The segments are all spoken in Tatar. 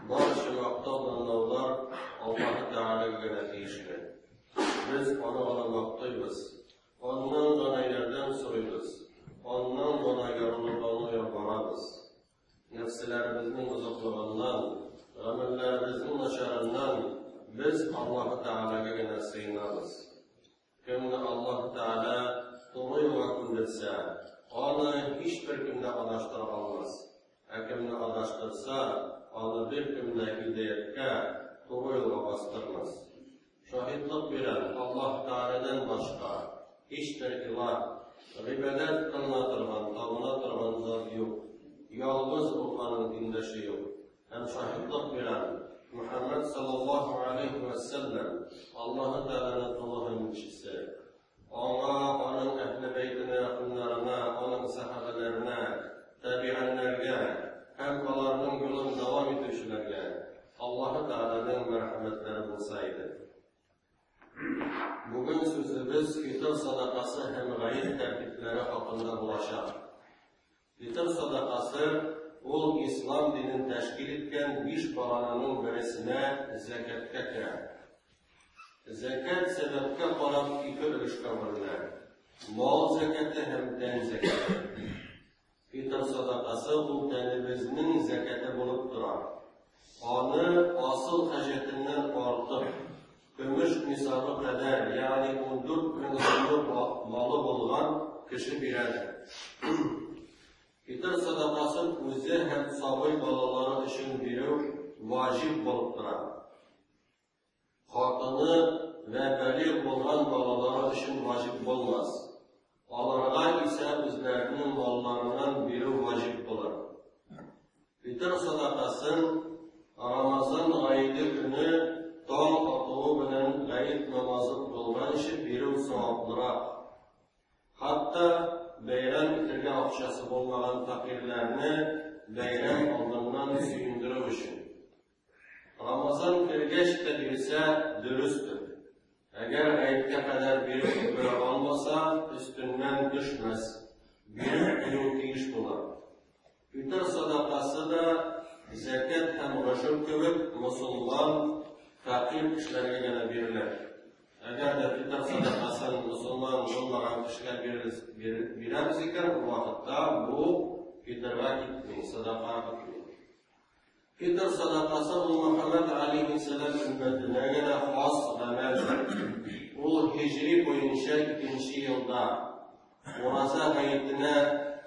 Барча мактау данлаулар Аллаһы Тәгаләгә генә тиешле. Без Аны гына мактыйбыз, Аннан гына ярдәм сорыйбыз, Аннан гына ярылырга ялварабыз. Нәфселәребезнең бозыклыгыннан, гамәлләребезнең начарыннан без Аллаһы Тәгаләгә генә сыенабыз. Кемне Аллаһ Тәгалә туры юлга күндерсә, аны һичбер кем дә адаштыра алмас. Ә кемне адаштырса, аны беркем дә һидаяткә, туры юлга бастырмас. Шаһитлык бирәм, Аллаһ Тәгаләдән башка һичбер илаһ, гыйбадәт кылына торган, табына торган зат юк. Ялгыз Ул, Аның тиңдәше юк. Һәм шаһитлык бирәм, Мөхәммәд саллаллаһу галәйһи вә сәлләм, Аллаһы Тәгаләнең колы һәм илчесе. Аңа, аның әһле бәйтенә, якыннарына, аның сәхабәләренә, табиганнәргә һәм аларның юлын дәвам итүчеләргә Аллаһы Тәгаләнең мәрхәмәтләре булса иде. Бүген сүзебез фитыр садакасы һәм гает тәртипләре хакында булачак. Фитыр садакасы ул ислам динен тәшкил иткән биш багананың бересенә зәкәткә керә. Зәкәт сәбәпкә карап ике өлешкә бүленә. Мал зәкәте һәм тән зәкәте. Фитыр садакасы ул тәнебезнең зәкәте булып тора. Аны асыл хаҗәтеннән артык, көмеш нисабы кадәр, ягъни 14 мең сумлык малы булган кеше бирәдер. Фитыр садакасын үзе һәм сабый балалары өчен бирү ваҗиб булып тора. Хатыны вә балигъ булган балалары өчен ваҗиб булмас. Аларга исә үзләренең малларыннан бирү ваҗиб булыр. Фитыр садакасын Рамазан гаете көне таң атуы белән гает намазы укылганчы бирү саваплырак. Хәтта бәйрәм итергә акчасы булмаган фәкыйрьләрне бәйрәм алдыннан сөендерү өчен. Рамазан кергәч тә бирсә, дөрестер. Әгәр гаеткә кадәр биреп өлгерә алмаса, өстеннән төшмәс, биреп кую тиеш була. Фитыр садакасы да, зәкят һәм гошер кебек, мосылман, фәкыйрь кешеләргә генә бирелә. Әгәр дә фитыр садакасын мосылман булмаган кешегә бирәбез икән, ул вакытта бу фитырга китми, садака китми. Фитыр садакасы ул Мөхәммәд алейһиссәлам өммәтенә генә хас гамәлдер. Ул һиҗри буенча икенче елда, ураза гаетенә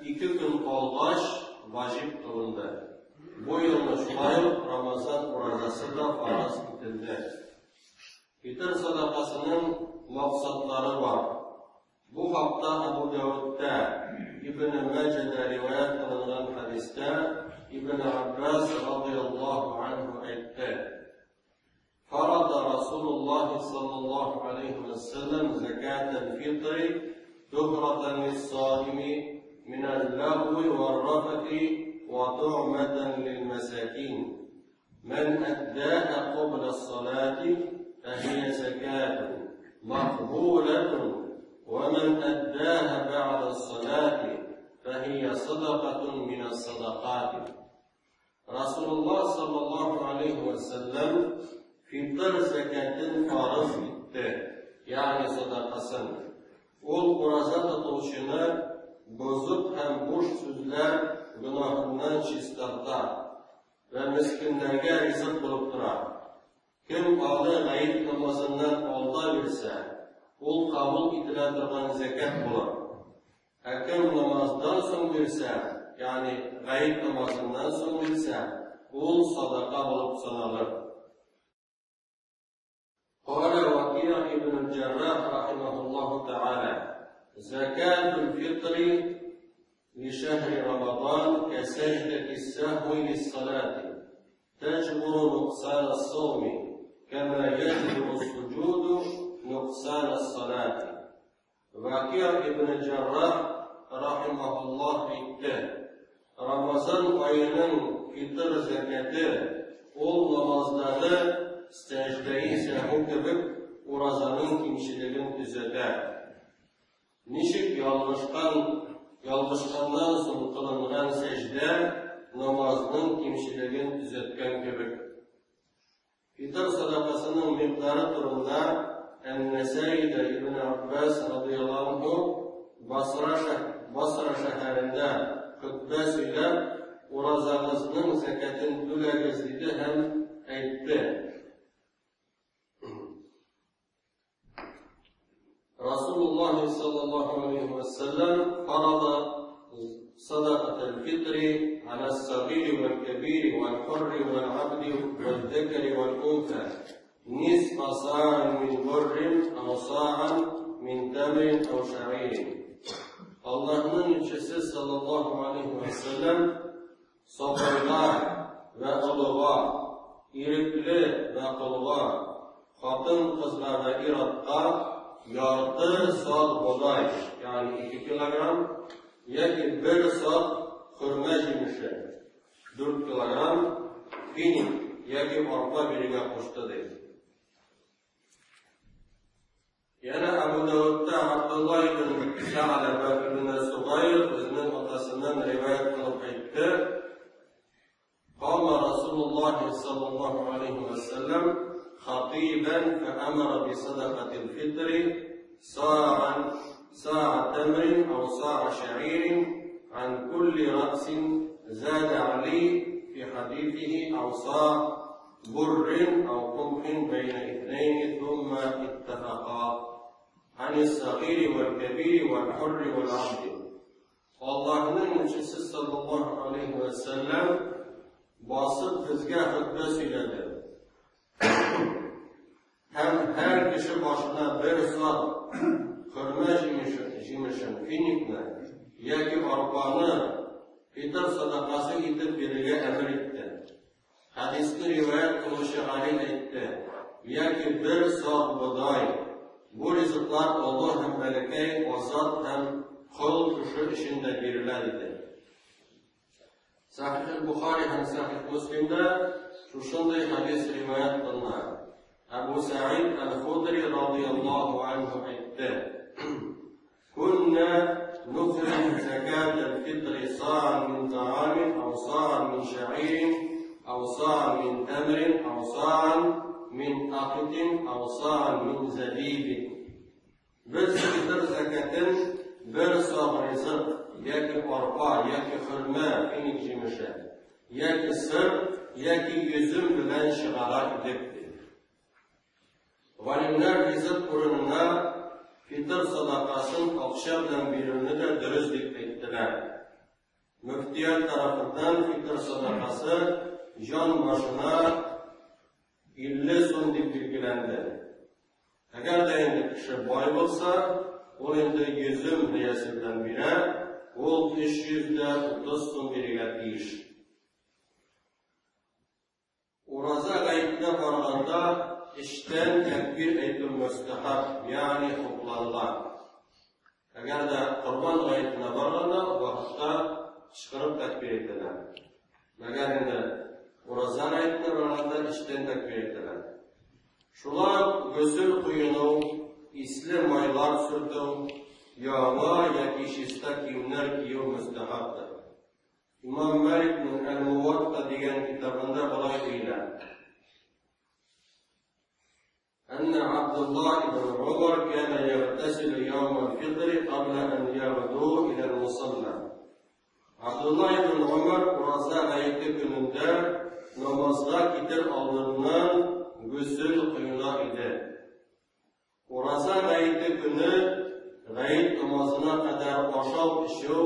ике көн калгач, ваҗиб кылынды. Бу елны шулай ук Рамазан уразасы да фарыз ителде. Фитыр садакасының максатлары бар. Бу хакта Әбу Дәвудта, Ибн Мәҗәдә риваять кылынган хәдистә Ибн Аббас радыяллаһу анһу әйтте: Фарада Расулуллаһи саллаллаһу алейһи вә сәлләм закатал фитри тухратан лис-саими минәл ләгви вар-рафати ва ту'матан лил-масакин. Мән әддәһә кобла ссалати фәһия зәкәтун мәкъбуләтун вә мән әддәһә бәгъдә ссалати фәһия садакатун минәс-садакати. Расулуллаһ саллаллаһу алейһи вә сәлләм фитыр зәкәтен фарыз итте, ягъни садакасын. Ул ураза тотучыны бозык һәм буш сүзләр гөнаһыннан чистарта вә мескеннәргә ризык булып тора. Кем аны гает намазыннан алда бирсә, ул кабул ителә торган зәкят булыр. Ә кем намаздан соң бирсә, ягъни гает намазыннан соң бирсә, ул садака булып саналыр. قال وكيع ابن الجراح رحمه الله تعالى: زكاة الفطر لشهر رمضان كسجدة السهو للصلاة تجبر نقصان الصوم كما يجبر السجود نقصان الصلاة. Вакиа ибн Җәррах рахимаһуллаһ әйтте, Рамазан аеның фитыр зәкяте ул намаздагы сәҗдәи сәһү кебек уразаның кимчелеген төзәтә. Ничек ялгышкан, ялгышканнан соң кылынган сәҗдә намазның кимчелеген төзәткән кебек. Фитыр сәдакасының микъдары турында Ән-Нәсаида Ибн Аббас радыяллаһу анһу Басра Басра шәһәрендә хөтбә сөйләп, уразагызның зәкятен түләгез диде һәм әйтте. Расулуллаһи саллаллаһу алейхи ва саллям фарада садакатал фитри аля сагири вал кабири вал хурри вал абди вал закари вал унса нисфа са'ин мин буррин ау са'ан мин тамрин ау шa'ирин. Аллаһның илчесе саллаллаһу алейхи ва саллям сабыйга вә олыга, ирекле вә колга, хатын-кызга вә ир-атка ярты саг бодай, ягъни 2 килограмм, яки бер саг хөрмә җимеше, 4 килограмм, финик яки арпа бирергә кушты, ди. Янә Әбу Давудта Абдулла ибн Сәгъләбә ибн Сугайр үзенең атасыннан риваять кылып әйтте: قام رسول الله صلى الله عليه وسلم خطيبا فأمر بصدقة الفطر صاعا صاع تمر أو صاع شعير عن كل رأس زاد علي في حديثه أو صاع بر أو قمح بين اثنين ثم اتفقا عن الصغير والكبير والحر والعبد. Аллаһның илчесе саллаллаһу алейхи вә сәлләм басып безгә хөтбә сөйләде. Һәм һәр кеше башына бер сат хөрмә җимешен, финикны яки арпаны фитыр садакасы итеп бирергә әмер итте. Хәдисне риваять кылучы Гали әйтте, яки бер саг бодай. Бу ризыклар олы һәм бәләкәй, азат һәм кол кеше өчен дә бирелә, диде. Сахих Бухари һәм Сахих Муслимда шушындый хәдис риваять кылына. Әбу Сәгыйд Әл-Худри радыяллаһу анһу әйтте: Кунна нухрiju закат аль-фитри са'ан мин та'амин ау са'ан мин шa'ирин ау са'ан мин тамрин ау са'ан мин акитин ау са'ан мин забибин. Без фитр зәкятен бер саг ризык, яки арпа, яки хөрмә, финик җимеше, яки сыр, яки йөзем белән чыгара идек. Галимнәр ризык урынына фитыр садакасын акча белән бирүне дә дөрес дип әйттеләр. Мөфтият тарафыннан фитыр садакасы җан башына 50 сум дип билгеләнде. Әгәр дә инде кеше бай булса, ул инде йөзем бәясе белән бирә, ул 330 сум бирергә тиеш. Ураза гаетенә барганда эчтән тәкбир әйтү мөстәхәб, ягъни хупланган. Әгәр дә Корбан гаетенә барганда, вакытта кычкырып тәкбир әйтәләр. Мәгәр инде ураза гаетенә барганда эчтән тәкбир әйтәләр. Шулай ук гөсел коену, исле майлар сөртү, яңа яки чиста киемнәр кию мөстәхәбтер. Имам Маликның Әл-Муатта дигән китабында болай диелә. Әннә Абдулла ибн Умар кана ягтасилу яум аль-фитр кабла ан ягду иля ал-мусалла. Абдулла ибн Умар ураза гаете көнендә намазга китер алдыннан гөсел коена иде. Ураза гаете көне гает намазына кадәр ашау-эчү,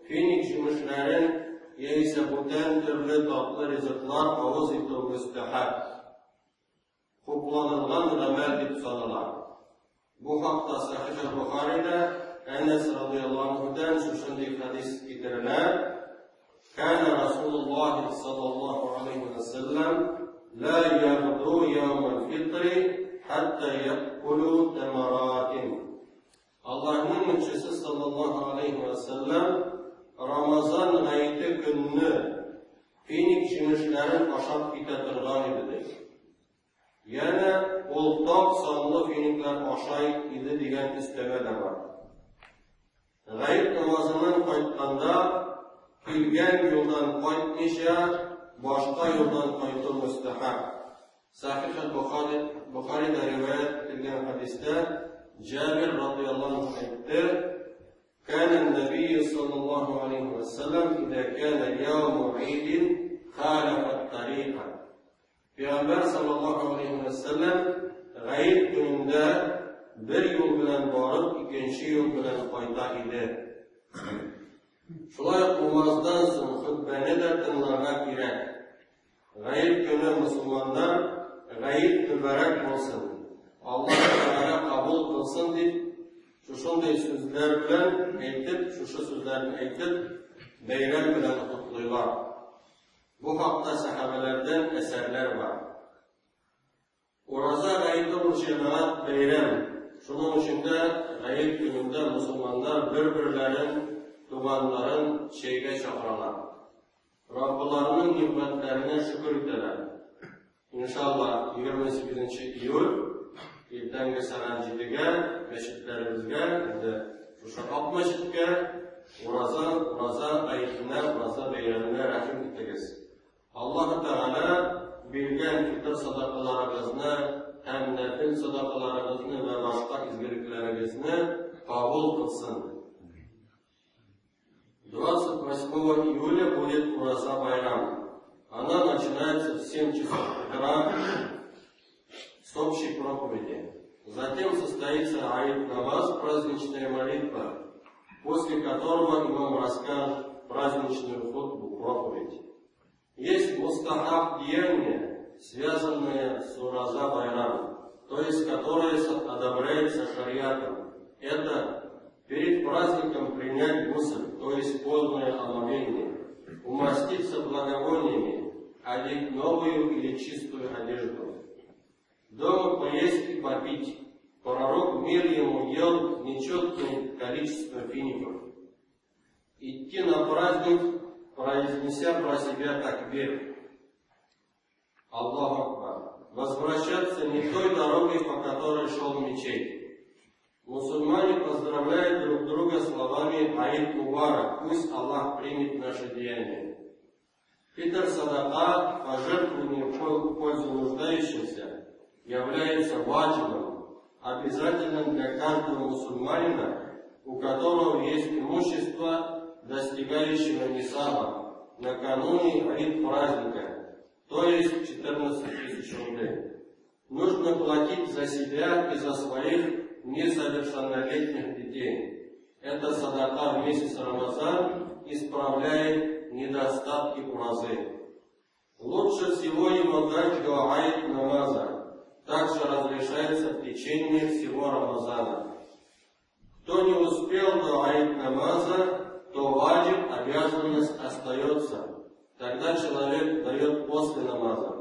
финик җимешләрен яисә бүтән төрле татлы ризыклар авыз итү мөстәхәб, хупланылган гамәл дип санала. Бу хакта Сахих әл-Бухарида Әнәс радыяллаһу анһудан шушындый хәдис китерелә: Кана Расулуллаһи саллаллаһу алейһи ва сәлләм ла ягду яум аль-фитри хәтта якулу тамаратин. Аллаһның илчесе саллаллаһу алейһи ва сәлләм Рамазан гаете көнне финик җимешләрен ашап китә торган иде, ди. Янә ул так санлы финиклар ашай иде дигән өстәмә дә бар. Гает намазыннан кайтканда, килгән юлдан кайтмыйча, башка юлдан кайту мөстәхәб. Сахих әл-Бухарида риваять ителгән хәдистә Җабир радыяллаһу анһу әйтте: "Кана an-набийю саллаллаһу алейһи ва саллям иза кана яуму гыйдин халафа ат-тарика". Пәйгамбәр саллаллаһу алейһи ва саллям гает көнендә бер юл белән барып, икенче юл белән кайта иде. Шулай ук намаздан соң хөтбәне дә тыңларга кирәк. Гает көне мөселманнар гает мөбарәк булсын, Аллаһ Тәгалә кабул кылсын дип, шушындый сүзләр белән әйтеп, шушы сүзләрне әйтеп, бәйрәм белән котлыйлар. Бу хакта сәхабәләрдән әсәрләр бар. Ураза гаете ул җәмәгать бәйрәм. Шуның өчен дә гает көнендә мөселманнар бер-берләрен, туганнарын чәйгә чакыралар. Раббыларының нигъмәтләренә шөкер итәләр. Иншалла, 28 нче июль иртәнге сәгать 7-гә мәчетләребезгә, инде шушы Ак мәчеткә ураза, ураза гаетенә, ураза бәйрәменә рәхим итегез. Аллаһы Тәгалә биргән фитыр садакаларыгызны һәм нәфел садакаларыгызны вә башка изгелекләрегезне кабул кылсын. 28 июля будет Ураза Байрам. Она начинается в 7 часов утра с общей проповеди. Затем состоится Аид Намаз, праздничная молитва, после которого имам расскажет праздничную хутбу, проповедь. Есть мустахаб деяния, связанные с Ураза Байрам, то есть которые одобряются шариатом. Это перед праздником принять гусль, то есть полное омовение, умаститься благовониями, одеть новую или чистую одежду. Дома поесть и попить. Пророк мир ему ел нечеткое количество фиников. Идти на праздник, произнеся про себя такбир. Аллаху Акбар. Возвращаться не той дорогой, по которой шел мечеть. Мусульмане поздравляют друг друга словами «Аид Мубарак», пусть Аллах примет наше деяние. Фитр садака, пожертвование в пользу нуждающимся, является ваджибом, обязательным для каждого мусульманина, у которого есть имущество, достигающего нисаба, накануне аид праздника, то есть 14 тысяч рублей. Нужно платить за себя и за своих несовершеннолетних детей. Это садака в месяц Рамазан исправляет недостатки уразы. Лучше всего его дать до аид намаза. Также разрешается в течение всего Рамазана. Кто не успел до аид намаза, то ваджиб, обязанность остается. Тогда человек дает после намаза.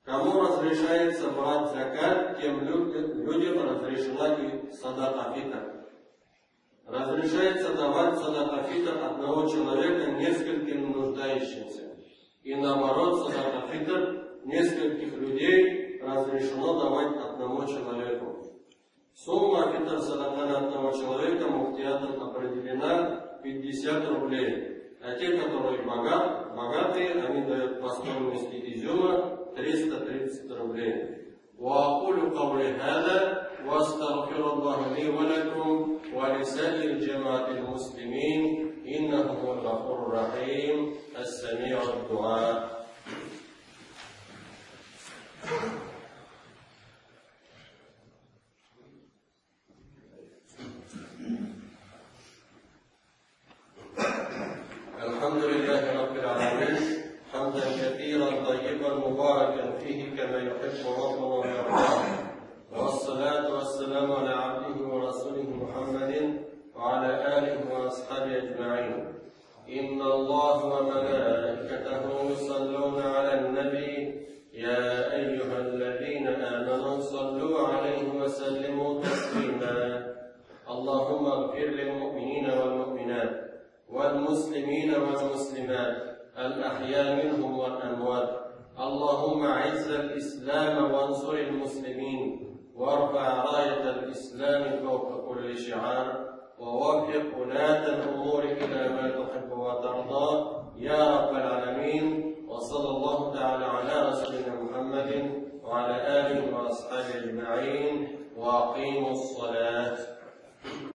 Кому разрешается брать закат, тем людям разрешена и садака фитр. Разрешается давать садака фитр одного человека нескольким нуждающимся. И наоборот, садака фитр нескольких людей разрешено давать одному человеку. Сумма фитр садака на одного человека муфтиятом определена 50 рублей. А те, которые богатые, они дают по стоимости изюма 330 рублей. وأقول قولي هذا وأستغفر الله لي ولكم ولسائر جماعة المسلمين إنه هو الغفور الرحيم السميع الدعاء. الحمد لله رب العالمين حمدا كثيرا طيبا مباركا فيه كما يحب ربنا ويرضاه، والصلاة والسلام على عبده ورسوله محمد وعلى آله وأصحابه أجمعين. إن الله وملائكته يصلون على النبي يا أيها الذين آمنوا صلوا عليه وسلموا تسليما. اللهم اغفر للمؤمنين والمؤمنات والمسلمين والمسلمات الأحياء منهم والأموات. اللهم أعز الإسلام وانصر المسلمين وارفع راية الإسلام فوق كل شعار، ووفق ولاة الأمور إلى ما تحب وترضى يا رب العالمين. وصلى الله تعالى على رسولنا محمد. وأصحابه أجمعين وأقيموا الصلاة.